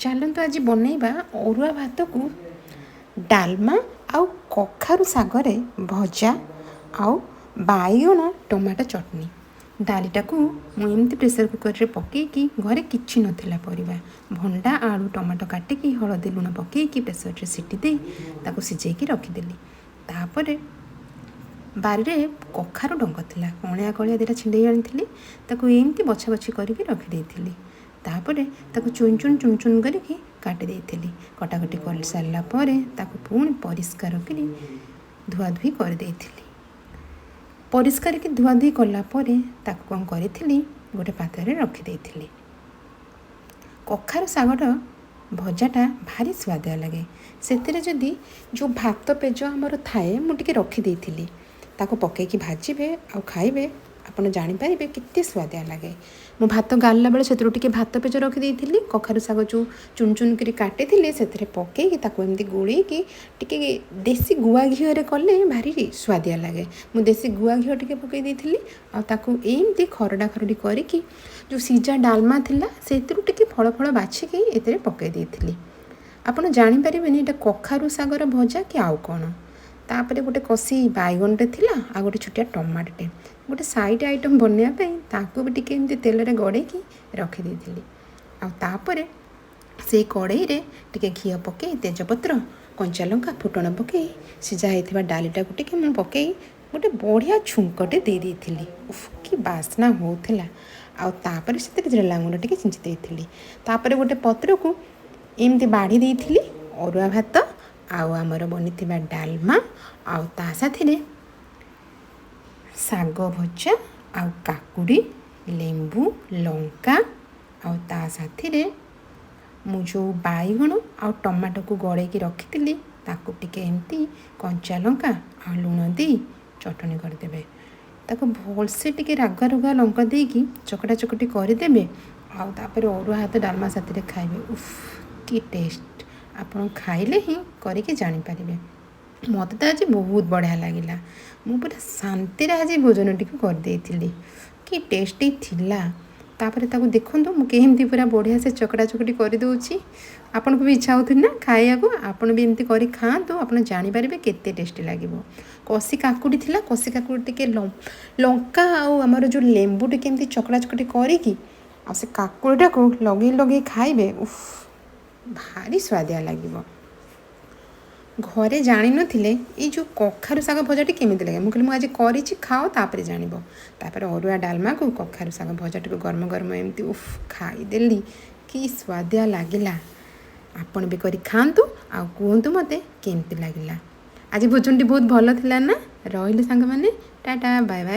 ଚାଲନ୍ତୁ ଆଜି ବନେଇବା ଅରୁଆ ଭାତକୁ ଡାଲମା ଆଉ କଖାରୁ ଶାଗରେ ଭଜା ଆଉ ବାଇଗଣ ଟମାଟୋ ଚଟଣି। ଡାଲିଟାକୁ ମୁଁ ଏମିତି ପ୍ରେସର୍ କୁକର୍ରେ ପକାଇକି, ଘରେ କିଛି ନଥିଲା ପରିବା, ଭଣ୍ଡା, ଆଳୁ, ଟମାଟୋ କାଟିକି ହଳଦୀ ଲୁଣ ପକାଇକି ପ୍ରେସର୍ରେ ସିଟି ଦେଇ ତାକୁ ସିଝେଇକି ରଖିଦେଲି। ତାପରେ ବାରିରେ କଖାରୁ ଡଙ୍କ ଥିଲା, କଅଁଳିଆ କଅଁଳିଆ ଦୁଇଟା ଛିଣ୍ଡେଇ ଆଣିଥିଲି। ତାକୁ ଏମିତି ବଛା ବଛି କରିକି ରଖିଦେଇଥିଲି। ତାପରେ ତାକୁ ଚୁନ ଚୁନ ଚୁନ ଚୁନ କରିକି କାଟି ଦେଇଥିଲି। କଟାକଟି କରିସାରିଲା ପରେ ତାକୁ ପୁଣି ପରିଷ୍କାର କରି ଧୁଆଧୁଇ କରିଦେଇଥିଲି। ପରିଷ୍କାର କି ଧୁଆଧୁଇ କଲା ପରେ ତାକୁ କ'ଣ କରିଥିଲି, ଗୋଟେ ପାତ୍ରରେ ରଖିଦେଇଥିଲି। କଖାରୁ ଶାଗର ଭଜାଟା ଭାରି ସୁଆଦିଆ ଲାଗେ। ସେଥିରେ ଯଦି ଯେଉଁ ଭାତ ପେଜ ଆମର ଥାଏ, ମୁଁ ଟିକେ ରଖିଦେଇଥିଲି, ତାକୁ ପକାଇକି ଭାଜିବେ ଆଉ ଖାଇବେ, ଆପଣ ଜାଣିପାରିବେ କେତେ ସୁଆଦିଆ ଲାଗେ। ମୁଁ ଭାତ ଗାଳିଲା ବେଳେ ସେଥିରୁ ଟିକେ ଭାତ ପେଜ ରଖିଦେଇଥିଲି। କଖାରୁ ଶାଗ ଯେଉଁ ଚୁନ ଚୁନ କରି କାଟିଥିଲି, ସେଥିରେ ପକାଇକି ତାକୁ ଏମିତି ଗୋଳେଇକି ଟିକେ ଦେଶୀ ଗୁଆ ଘିଅରେ କଲେ ଭାରି ସୁଆଦିଆ ଲାଗେ। ମୁଁ ଦେଶୀ ଗୁଆ ଘିଅ ଟିକେ ପକାଇ ଦେଇଥିଲି ଆଉ ତାକୁ ଏମିତି ଖରଡ଼ା ଖରଡ଼ି କରିକି ଯେଉଁ ସିଝା ଡାଲମା ଥିଲା, ସେଥିରୁ ଟିକେ ଫଳ ଫଳ ବାଛିକି ଏଥିରେ ପକାଇ ଦେଇଥିଲି। ଆପଣ ଜାଣିପାରିବେନି ଏଇଟା କଖାରୁ ଶାଗର ଭଜା କି ଆଉ କ'ଣ। ତାପରେ ଗୋଟେ କଷି ବାଇଗଣଟେ ଥିଲା ଆଉ ଗୋଟେ ଛୋଟିଆ ଟମାଟୋଟେ, ଗୋଟେ ସାଇଡ଼୍ ଆଇଟମ୍ ବନେଇବା ପାଇଁ ତାକୁ ବି ଟିକେ ଏମିତି ତେଲରେ ଗଡ଼େଇକି ରଖିଦେଇଥିଲି। ଆଉ ତାପରେ ସେଇ କଡ଼େଇରେ ଟିକେ ଘିଅ ପକାଇ, ତେଜପତ୍ର, କଞ୍ଚା ଲଙ୍କା, ଫୁଟଣ ପକାଇ ସିଝା ହେଇଥିବା ଡାଲିଟାକୁ ଟିକେ ମୁଁ ପକାଇ ଗୋଟେ ବଢ଼ିଆ ଛୁଙ୍କଟେ ଦେଇ ଦେଇଥିଲି। ଉଫ୍, କି ବାସ୍ନା ହେଉଥିଲା! ଆଉ ତାପରେ ସେଥିରେ ଜିରା ଗୁଣ୍ଡ ଟିକେ ଛିଞ୍ଚି ଦେଇଥିଲି। ତାପରେ ଗୋଟେ ପତ୍ରକୁ ଏମିତି ବାଢ଼ି ଦେଇଥିଲି ଅରୁଆ ଭାତ ଆଉ ଆମର ବନିଥିବା ଡାଲମା ଆଉ ତା ସାଥିରେ ଶାଗ ଭଜା ଆଉ କାକୁଡ଼ି, ଲେମ୍ବୁ, ଲଙ୍କା ଆଉ ତା ସାଥିରେ ମୁଁ ଯେଉଁ ବାଇଗଣ ଆଉ ଟମାଟୋକୁ ଗଡ଼େଇକି ରଖିଥିଲି, ତାକୁ ଟିକେ ଏମିତି କଞ୍ଚା ଲଙ୍କା ଆଉ ଲୁଣ ଦେଇ ଚଟଣି କରିଦେବେ। ତାକୁ ଭଲସେ ଟିକେ ରାଗୁଆ ରାଗୁଆ ଲଙ୍କା ଦେଇକି ଚକଟା ଚକଟି କରିଦେବେ ଆଉ ତାପରେ ଅରୁଆ ଭାତ ଡାଲମା ସାଥିରେ ଖାଇବେ। ଉଫ୍, କି ଟେଷ୍ଟ! ଆପଣ ଖାଇଲେ ହିଁ କରିକି ଜାଣିପାରିବେ। ମୋତେ ତ ଆଜି ବହୁତ ବଢ଼ିଆ ଲାଗିଲା। ମୁଁ ପୁରା ଶାନ୍ତିରେ ଆଜି ଭୋଜନଟିକୁ କରିଦେଇଥିଲି। କି ଟେଷ୍ଟି ଥିଲା! ତାପରେ ତାକୁ ଦେଖନ୍ତୁ, ମୁଁ କେମିତି ପୁରା ବଢ଼ିଆ ସେ ଚକଟା ଚକଟି କରିଦେଉଛି। ଆପଣଙ୍କୁ ବି ଇଚ୍ଛା ହେଉଥିବ ନା ଖାଇବାକୁ? ଆପଣ ବି ଏମିତି କରି ଖାଆନ୍ତୁ, ଆପଣ ଜାଣିପାରିବେ କେତେ ଟେଷ୍ଟି ଲାଗିବ। କଷି କାକୁଡ଼ି ଥିଲା, କଷି କାକୁଡ଼ି ଟିକେ ଲଙ୍କା ଆଉ ଆମର ଯେଉଁ ଲେମ୍ବୁ ଟିକେ ଏମିତି ଚକଟା ଚକଟି କରିକି ଆଉ ସେ କାକୁଡ଼ିଟାକୁ ଲଗେଇ ଲଗେଇ ଖାଇବେ, ଉଫ୍, ଭାରି ସୁଆଦିଆ ଲାଗିବ। ଘରେ ଜାଣିନଥିଲେ ଏଇ ଯେଉଁ କଖାରୁ ଶାଗ ଭଜାଟି କେମିତି ଲାଗେ। ମୁଁ କହିଲି, ମୁଁ ଆଜି କରିଛି, ଖାଅ, ତାପରେ ଜାଣିବ। ତାପରେ ଅରୁଆ ଡାଲମାକୁ କଖାରୁ ଶାଗ ଭଜାଟିକୁ ଗରମ ଗରମ ଏମିତି ଉଫ୍ ଖାଇଦେଲି, କି ସୁଆଦିଆ ଲାଗିଲା! ଆପଣ ବି କରି ଖାଆନ୍ତୁ ଆଉ କୁହନ୍ତୁ ମୋତେ କେମିତି ଲାଗିଲା। ଆଜି ଭୋଜନଟି ବହୁତ ଭଲ ଥିଲା ନା? ରହିଲି ସାଙ୍ଗମାନେ, ଟାଟା, ବାଏ ବାଏ।